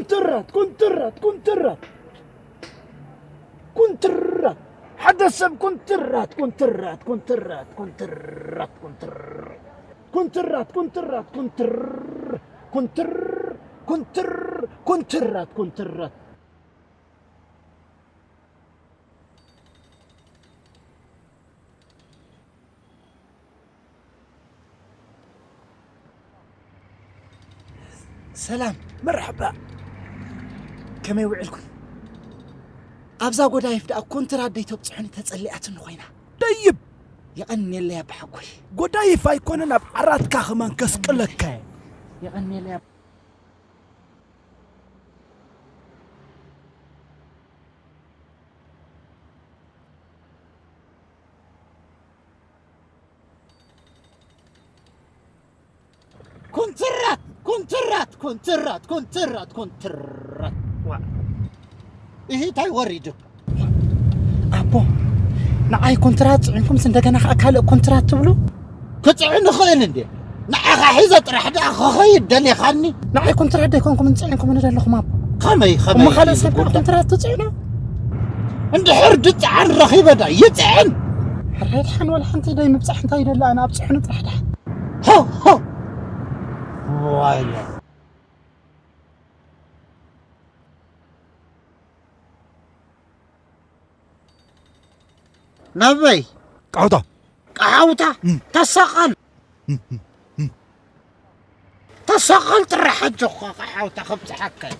ኩንትራት፣ ኩንትራት፣ ኩንትራት። ኩንትራት። ሓደ ሰብ ኩንትራት፣ ኩንትራት፣ ኩንትራት፣ ኩንትራት፣ ኩንትራት። ኩንትራት፣ ኩንትራት፣ ኩንትር፣ ኩንትር፣ ኩንትር፣ ኩንትራት፣ ኩንትራት። ሰላም፣ መርሐባ። ከመይ ውዕልኩም? ኣብዛ ጎዳይፍ ደኣ ኮንትራት ደይተብጽሑኒ ተጸሊኣትኒ ኮይና። ደይብ! የቐንየለይ ኣባ ሓጎይ። ጎዳይፍ ኣይኮነን ኣብ ዓራትካ ከማን ከስቅለካ እየ። የቐንየለይ ኣባ ኮንትራት፣ ኮንትራት፣ ኮንትራት፣ ኮንትራት፣ ኮንትራት። ዋ። ይሄ ታይ ወሪድካ? ኣቦ፣ ንዓይ ኮንትራት ጽዒንኩምስ እንደገና ኸኣ ካልእ ኮንትራት ትብሉ? ክጽዕን እኽእል እንዴ? ንዓኻ ሒዘ ጥራሕ ደኣ ክኸይድ ደሊኻኒ? ንዓይ ኮንትራት ደይኮንኩም ጽዒንኩምኒ ዘለኹም ኣቦ። ከመይ፣ ከመይ እሞ ካልእ እዩ ሰብ ከኣ ጉዳይ? ኮንትራት ትጽዕኑ? እንድሕር ድጽዓን ረኺበ ዳ ይጽዕን? ሕራይ ድሓን ወላ ሓንቲ ደይ ምብጻሕ እንታይ ይደሊ ኣነ ኣብጽሑኒ ጥራሕ ድሓን። ሆ፣ ሆ። ዋይለ። ናበይ? ቃውታ። ቃውታ? እም። ተሰቐል። እም፣ እም፣ እም። ተሰቐል ጥራሕ ሕጂ እኮ ቃውታ ከብጽሓካ እየ።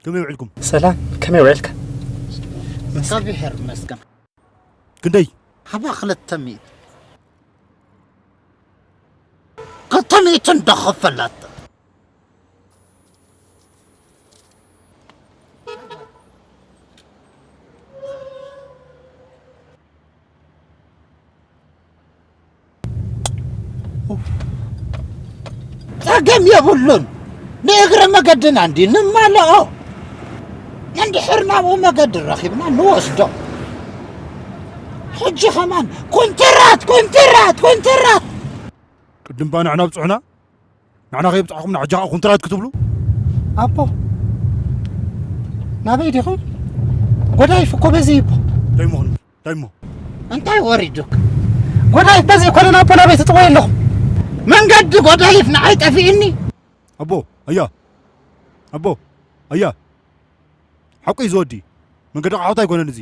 ከመይ ውዕልኩም? ሰላም፣ ከመይ ውዕልካ? እግዚኣብሔር ይመስገን። ክንደይ? ሃባ ክልተ ሚእቲ። ክልተ ሚእቲ እንዶ ክፈላት። ጸገም የብሉን። ንእግረ መገድና እንዲ ንማልኦ። እንድሕር ናብኡ መገዲ ረኺብና ንወስዶ። ሕጂ ኸማን ኩንትራት፣ ኩንትራት፣ ኩንትራት። ቅድም እባ ንሕና ኣብጽሑና፣ ንሕና ከየብጻሕኹምና ሕጂ ኸኣ ኩንትራት ክትብሉ? ኣቦ፣ ናበይ ዲኹም? ጎዳይፍ እኮ በዚ እኮ። እንታይ እሞ ክንብል? እንታይ እሞ? እንታይ ወሪዱክ? ጎዳይፍ በዚ እኮ ነና ኣቦ ናበይ ትጥወዩ ኣለኹም? መንገዲ ጎዳይፍ ንዓይ ጠፊእኒ። ኣቦ፣ ኣያ። ኣቦ፣ ኣያ። ሓቁ እዩ ዝወዲ። መንገዲ ቃውታ ኣይኮነን እዚ።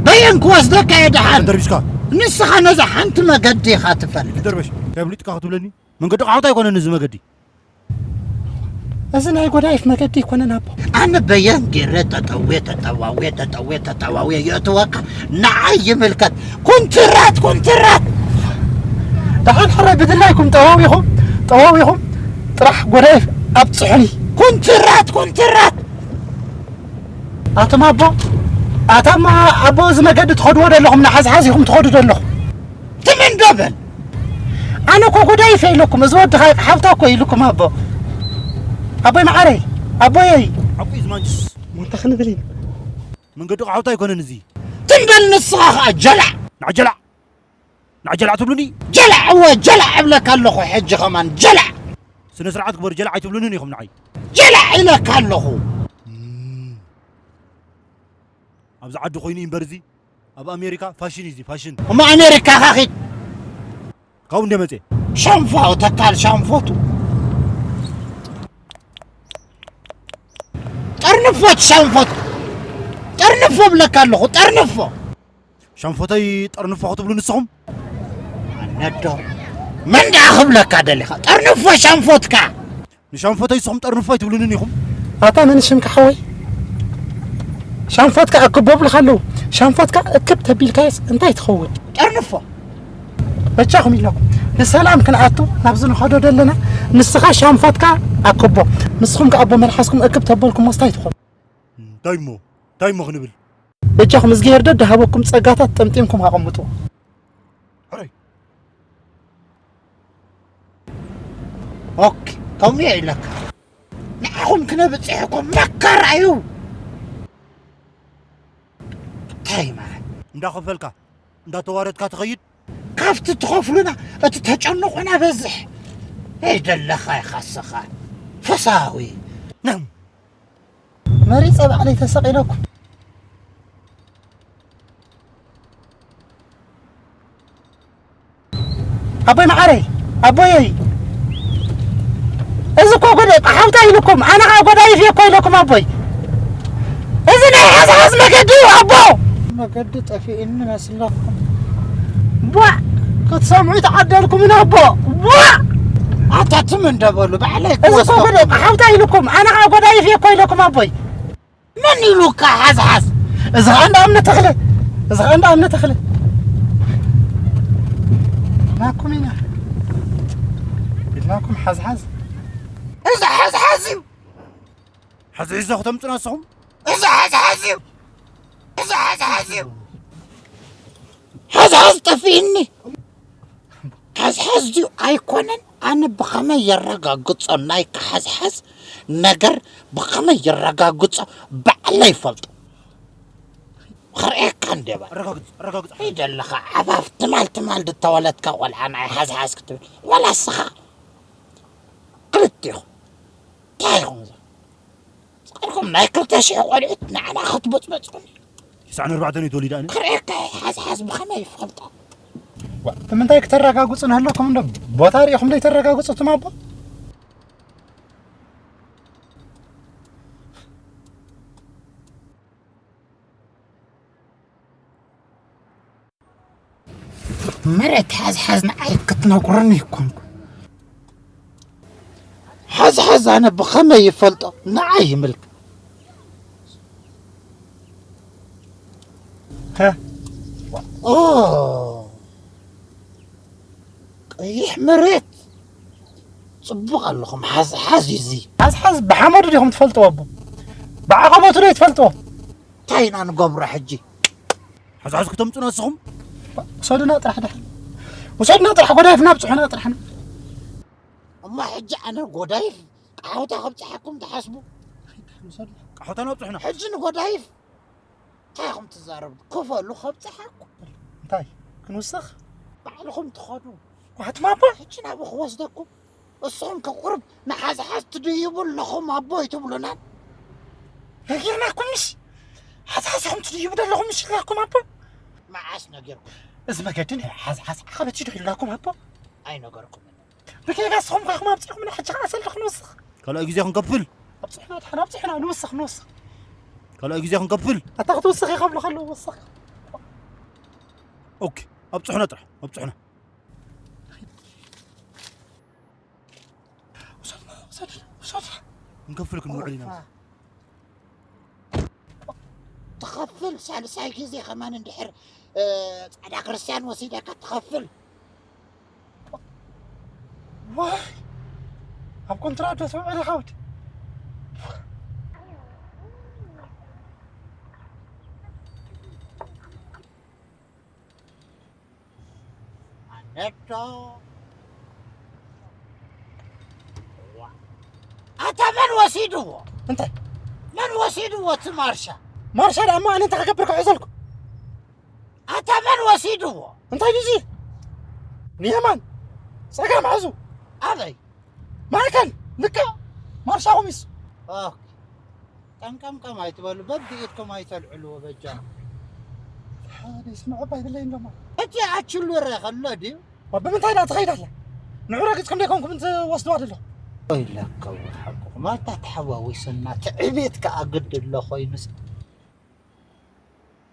በየን ክወስደካ እየ ደሓን? ተደርቢሽካ። ንስኻ ነዛ ሓንቲ መገዲ ኢኻ ትፈልጥ። ተደርበሽ። እንታይ ኣፍሊጥካ ክትብለኒ? መንገዲ ቃውታ ኣይኮነን እዚ መገዲ። እዚ ናይ ጎዳይፍ መገዲ ኣይኮነን ኣቦ። ኣነ በየን ገይረ ተጠውየ፣ ተጠዋውየ፣ ተጠውየ፣ ተጠዋውየ የእትወካ ንዓይ ይምልከት። ኩንትራት፣ ኩንትራት። ደሓን ሕራይ ብድላይኩም ጠዋዊኹም፣ ጠዋዊኹም ጥራሕ ጎዳይፍ ኣብጽሑኒ። ኩንትራት፣ ኩንትራት። ኣቶም ኣቦ፣ ኣታማ ኣቦ፣ እዚ መገዲ ትኸድዎ ዘለኹም ንሓዝሓዝ ኢኹም ትኸዱ ዘለኹም። ትም እንዶ በል። ኣነ እኮ ጎዳይፍ እየ ኢለኩም፣ እዚ ወዲ ኻይ ሓውታ እኮ ኢልኩም ኣቦ። ኣቦይ መዓረይ፣ ኣቦየይ። ሓቁ እዩ ዝማንጅስ። ሞንታ ክንብል ኢና። መንገዲ ቃውታ ኣይኮነን እዚ። ትም በል ንስኻ ኸኣ ጀላዕ። ንዓ ጀላዕ። ንዓ ጀላዕ ትብሉኒ? ጀላዕ፣ እወ፣ ጀላዕ እብለካ ኣለኹ ሕጂ ኸማን፣ ጀላዕ። ስነ ስርዓት ግበሩ፣ ጀላዕ ኣይትብሉንን ኢኹም ንዓይ። ጀላዕ ኢለካ ኣለኹ። እም። ኣብዚ ዓዲ ኮይኑ እዩ እምበር እዚ፣ ኣብ ኣሜሪካ ፋሽን እዩ እዚ፣ ፋሽን። እሞ ኣሜሪካ ኸ ኺድ። ካብኡ እንደ መጽኤ። ሻንፎ፣ ተካል ሻንፎቱ። ጠርንፎት ሻንፎት። ጠርንፎ እብለካ ኣለኹ፣ ጠርንፎ። ሻንፎተይ ጠርንፎ ክትብሉ ንስኹም? ኣነዶ። መን ደኣ ክብለካ ደሊኻ? ጠርንፎ ሻንፎትካ። ንሻንፎተይ ንስኹም ጠርንፎ ኣይትብሉንን ኢኹም? ኣታ መን ሽምካ ሓወይ? ሻንፎትካ ኣክቦ ብልካ ኣለዉ። ሻንፎትካ እክብ ተቢልካየስ እንታይ ትኸውን? ጠርንፎ። በጃኹም ኢለኩም። ብሰላም ክንኣቱ ናብዚ ንኸዶ ደለና። ንስኻ ሻንፎትካ ኣክቦ። ንስኹም ከኣ ኣቦ መልሓስኩም እክብ ተበልኩሞ እንታይ ትኾኑ? እንታይ እሞ? እንታይ እሞ ክንብል? በጃኹም፣ እዝግሄር ደደሃበኩም ጸጋታት ጠምጢምኩም ኣቐምጡ። ሕራይ። ኦኬ፣ ከምኡ እየ ኢለካ። ንዓኹም ክነብጽሕ እኮ መከራ እዩ። እንታይ ማለት? እንዳኸፈልካ፣ እንዳተዋረድካ ትኸይድ? ካብቲ ትኸፍሉና፣ እቲ ተጨንቖና በዝሕ። ይደለኻ ይኻስኻ ፈሳዊ። መሪጸ ባዕለይ ተሰቒለኩም። ኣቦይ መዓረይ፣ ኣቦየይ፣ እዚ እኮ ጎደ-፣ ሓውታ ኢልኩም፣ ኣነ ኸዓ ጎዳይፍ እየ እኮ ኢለኩም ኣቦይ። እዚ ናይ ሓዝሓዝ መገዲ እዩ ኣቦ። መገዲ ጠፊእኒ መስለኩም? ቧዕ! ክትሰምዑ ተዓደልኩም ኢና ኣቦ። ቧዕ! ኣታ ትም እንደበሉ ባዕለይ እዚ እኮ ክወስዶ። ጎደ-፣ ሓውታ ኢልኩም፣ ኣነ ኸዓ ጎዳይፍ እየ እኮ ኢለኩም ኣቦይ። መን ኢሉካ ሓዝሓዝ? እዚ ኸዓ እንዳ እምነ ተኽለ፣ እዚ ኸዓ እንዳ እምነ ተኽለ። ኢልናኩም ኢና። ኢልናኩም ሓዝሓዝ። እዚ ሓዝሓዝ እዩ። ሕዚ ሒዞ ክተምፁና ንስኹም? እዚ ሓዝሓዝ እዩ። እዚ ሓዝሓዝ እዩ። ሓዝሓዝ ጠፊእኒ። ሓዝሓዝ ድዩ ኣይኮነን? ኣነ ብኸመይ የረጋግጾ? ናይካ ሓዝሓዝ ነገር ብኸመይ የረጋግጾ? ባዕለይ ይፈልጦ። ክርእየካ እንዴ ባል። ኣረጋግጽ፣ ኣረጋግጽ። ከይደለኻ ዓፋፍ ትማል ትማል ዝተወለድካ ቆልዓ ናይ ሓዝሓዝ ክትብል። ዋላ እስኻ ክልቴኹም። እንታይ ኢኹም እዛ? ጻዕርኩም ናይ ክልተ ሽሕ ቆልዑት ንዓና ክትበጽበጹኒ። ትስዓን ኣርባዕተን እዩ ተወሊዳ ኣነ። ክርእየካ እየ፣ ሓዝሓዝ ብኸመይ ይፈልጦ? ዋ፣ ንምንታይ ክተረጋግጹ ንሃለኩም እንዶ ቦታ ርኢኹም ዘይተረጋግጹ እቱም ኣቦ? መሬት ሓዝሓዝ ንዓይ ክትነግሩኒ ኣይኮንኩ። ሓዝሓዝ ኣነ ብኸመይ ይፈልጦ? ንዓይ ይምልክ። ሀ? ኦ፣ ቀይሕ መሬት። ጽቡቕ ኣለኹም። ሓዝሓዝ እዩ እዚ። ሓዝሓዝ ብሓመዱ ዲኹም ትፈልጥዎ ኣቦ? ብዓቐበቱ ዶ ትፈልጥዎ? እንታይ ኢና ንገብሮ ሕጂ? ሓዝሓዝ ክተምፁና ንስኹም? ውሰዱና ጥራሕ ድሓን። ውሰዱና ጥራሕ፣ ጎዳይፍና ኣብፅሑና ጥራሕ። እሞ ሕጂ ኣነ ጎዳይፍ ቃሕውታ ከብፅሓኩም ትሓስቡ? ውሰዱና። ቃሕውታ ነብፅሑና። ሕጂ ንጎዳይፍ እንታይ ኢኹም ትዛረቡ? ክፈሉ ከብፅሓኩም። እንታይ? ክንውስኽ? ባዕልኹም ትኸዱ። ዋት ማቦ? ሕጂ ናብኡ ክወስደኩም። እስኹም ከ ቁሩብ ንሓዝሓዝ ትድይቡ ኣለኹም ኣቦይ ትብሉናን? ነጊርናኩም ምሽ? ሓዝሓዝ ኢኹም ትድይቡ ዘለኹም ምሽ ኢልናኩም ኣቦ? መዓስ ነጊርኩም? እዚ መገዲ ናይ ሓዝሓዝ ዓቐበት እዩ ዶ ኢልናኩም ኣቦ? ኣይነገርኩምን። ብጌጋ እስኹም ከ ኢኹም ኣምጺእኹምና፣ ሕጂ ኸዓ ሰልዲ ክንውስኽ። ካልኣይ ግዜ ክንከፍል። ኣብጽሑና ድሓን፣ ኣብጽሑና፣ ንውስኽ፣ ንውስኽ። ካልኣይ ግዜ ክንከፍል። ኣታ ክትውስኽ ኢኻ ብሎ ከለዉ ወስኽ። ኦኬ፣ ኣብጽሑና ጥራሕ፣ ኣብጽሑና። ውሰድና፣ ውሰድና፣ ውሰድና። ክንከፍል ክንውዕል ኢና። ትኸፍል ሳልሳይ ግዜ ከማን እንድሕር፣ እ፣ ጻዕዳ ክርስትያን ወሲደካ ትኸፍል። ዋይ፣ ኣብ ኮንትራት ዶ ትውዕል ኢኻ ወዲ? ኣነዶ። ዋ። ኣታ መን ወሲድዎ? እንታይ? መን ወሲድዎ እቲ ማርሻ? ማርሻ ደኣ እሞ ኣነ እንታይ ክገብር ክሕዘልኩ? ኣታ መን ወሲድዎ? እንታይ ድዩ እዚ? ንየማን፣ ጸጋም ሓዙ። ኣበይ? ማእከል፣ ልክዕ ማርሻ ኮሚስ። ኦኬ። ጠምቀምቀም ኣይትበሉ፣ በብኢድኩም ኣይተልዕልዎ በጃ። ሓደ ይስምዖ እባ ኣይብለይን ደሞ። እቲ ኣችሉ ይረአ ከሎ ድዩ? ዋ፣ ብምንታይ ደኣ ትኸይድ ኣላ? ንዑ ረጊጽኩም ደይኮንኩም እንትወስድዋ ደለኹም? ወይ ለከ ሓቁኹም፣ ኣታ ተሓዋዊስና፣ ትዕቤት ከኣ ግዲ ኣሎ ኮይኑስ።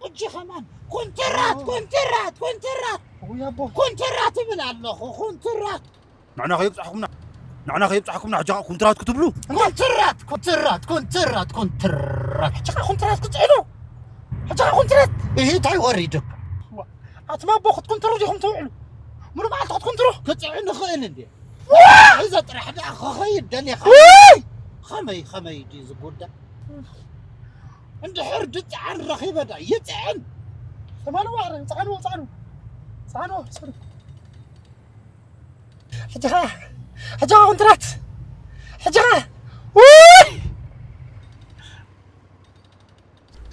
ሕጂ ከማን ኮንትራት፣ ኮንትራት፣ ኮንትራት፣ ውይ ኣቦ። ኮንትራት እብል ኣለኹ፣ ኮንትራት። ንዕና ከየብጻሕኩምና፣ ንዕና ከየብጻሕኩምና፣ ሕጂ ኸኣ ኮንትራት ክትብሉ? ኮንትራት፣ ኮንትራት፣ ኮንትራት፣ ኮንትራት። ሕጂ ኸኣ ኮንትራት ክትጽዕኑ? ሕጂ ኸኣ ኮንትራት? እሂ፣ እንታይ ወሪዱካ? ዋ፣ ኣቱም ኣቦ ክትኩንትሩ ዲኹም ትውዕሉ? ሙሉእ መዓልቲ ክትኩንትሩ? ክጽዕን እኽእል እንዴ? ዋ! እዛ ጥራሕ ደኣ ክኸይድ ደሊኻ? ውይ! ኸመይ፣ ኸመይ ድዩ ዝጉዳእ? እንድሕር ድጽዓን ረኺበ ዳ ይጽዕን። ሰማንዋ፣ ጽዓንዎ፣ ጽዓንዎ። ጽዓንዎ፣ ሶሪ። ሕጂ ኸኣ፣ ሕጂ ኸኣ ኮንትራት። ሕጂ ኸኣ፣ ውይ!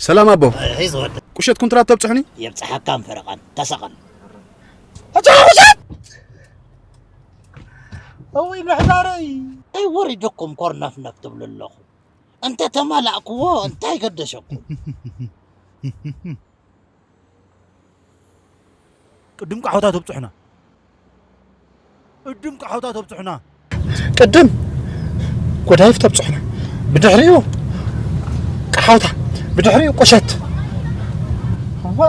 ሰላም ኣቦ። ሒዝ ወዲ። ቁሸት ኮንትራት ተብጽሑኒ? የብጽሓካን ፈረቓን። ተሰቐል። ሕጂ ኸኣ ቁሸት! እውይ ምሕዳረይ። እንታይ ወሪዱኩም ኮርነፍነፍ ትብሉ ኣለኹም? እንተ ተማላእክዎ እንታይ ገደሸኩም? ቅድም ቃሖታ ተብጽሑና። ቅድም ቃሖታ ተብጽሑና። ቅድም ጎዳይፍ ተብጽሑና። ብድሕሪኡ ቃሖታ። ብድሕሪኡ ቁሸት። ዋ፣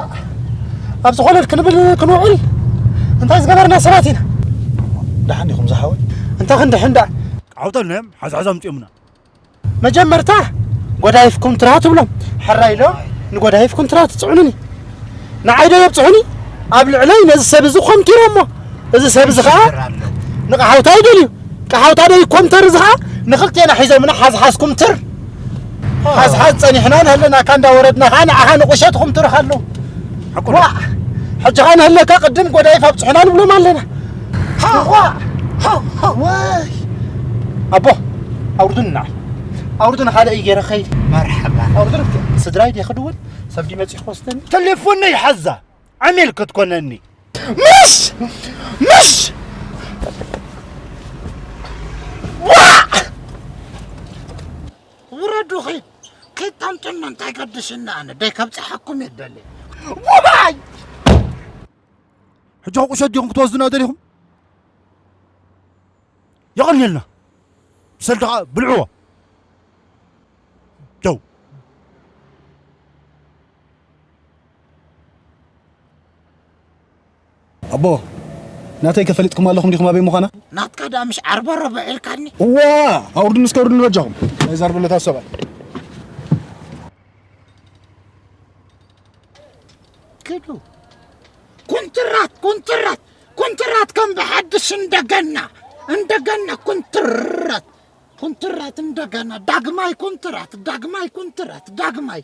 ኣብዚ ኮለል ክንብል ክንውዕል እንታይ ዝገበርና ሰባት ኢና? ደሓን ኢኹም ዝሓወይ? እንታይ ክንድሕን ደኣ? ቃሖታ ኢልናዮም ሓዝሓዝ ኣምጺኦምና። መጀመርታ ጎዳይፍ ኩንትራ ትብሎም። ሕራይ ኢሎም ንጎዳይፍ ኩንትራ ትጽዕኑኒ። ንዓይ ዶ የብጽሑኒ? ኣብ ልዕለይ ነዚ ሰብ እዚ ኮምቲሮሞ። እዚ ሰብ እዚ ኸዓ ንቃሓውታ ይደልዩ። ቃሓውታ ዶ ይኮምተር እዚ ኸዓ ንኽልቴና ሒዞምና ሓዝሓዝ ኩምትር። ሓዝሓዝ ጸኒሕና ንህለና ካንዳ ወረድና ኸዓ ንዓኻ ንቁሸት ኩምትር ኸሎ። ሓቁ ዋ! ሕጂ ኸዓ ንህለካ ቅድም ጎዳይፍ ኣብጽሑና ንብሎም ኣለና። ዋ! ወይ! ኣቦ፣ ኣውርዱኒ ንዓይ። ኣውርዱኒ ካልእ እዩ ገይረ ኸይድ። መርሓባ። ኣውርዱኒ እስከ። ስድራይ ድየ ክድውል? ሰብ ድዩ መጺኡ ክወስደኒ? ተሌፎነይ ሓዛ። ዓሚል ክትኮነኒ። ምሽ! ምሽ! ዋ! ውረዱ ኺድ። ከይታምጡና እንታይ ገድሽና ኣነ። ደይ ከብጽሓኩም የደሊ። ውባይ! ሕጂ ቁሸት ዲኹም ክትወስዱና ደሊኹም? የቐንየልና። ብሰልዲ ኸዓ ብልዕዎ። ቸው። ኣቦ፣ ናተይ ከፈሊጥኩም ኣለኹም ዲኹም ኣበይ ምዃና? ናትካ ደኣ ምሽ ዓርበረበ ኢልካኒ። እዋ፣ ኣውርዱኒ እስከ ኣውርዱኒ በጃኹም። ኣይዛርብለታ ሰብኣይ። ክዱ። ኩንትራት፣ ኩንትራት፣ ኩንትራት ከም ብሓድሽ እንደገና፣ እንደገና ኩንትራት፣ ኩንትራት እንደገና፣ ዳግማይ ኩንትራት፣ ዳግማይ ኩንትራት፣ ዳግማይ።